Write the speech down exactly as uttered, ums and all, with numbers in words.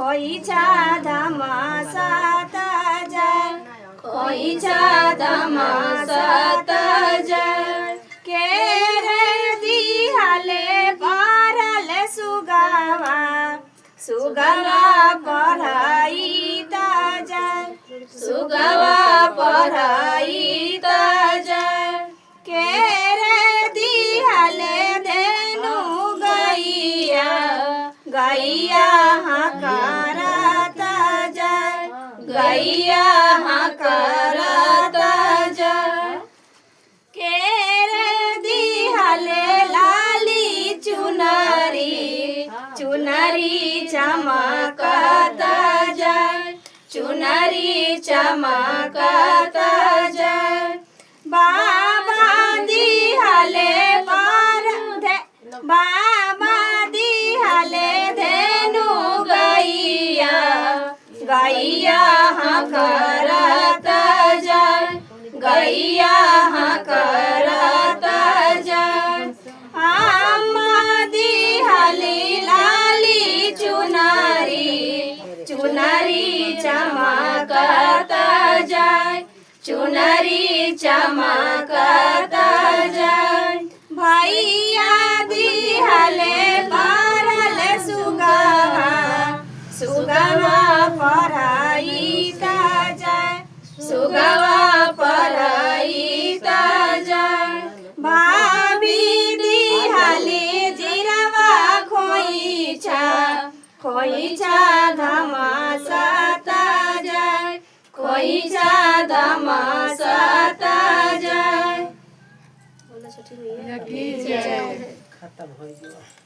खोइछा धमासत जाए, खोइछा धमासत जाए। केरे दिहले परल सुगवा, सुगवा परइत जाए, सुगवा परइत जाए। केरे दिहले धेनु गइया, गइया हकारत जाए, गइया हकारत जाए। केरे दिहले लाली चुनरी, चुनरी चमकत जाए, चुनरी चमकत जाए। बाबा दिहले पर धे-, बाबा दिहले धेनु गइया, गइया हकारत जाए, गइया हकारत जाए। अम्मा दिहली लाली चुनरी, चुनरी चमकत जाए, चुनरी चमकत जाए। भइया दिहले परल सुगवा, सुगवा परइत जाए, सुगवा परइत जाए। भाभी दिहली जिरवा खोइछा, खोइछा धमासत जाए, खोइछा धमासत जाए। बोलो छठी मैया की जय। खत्म हो गया।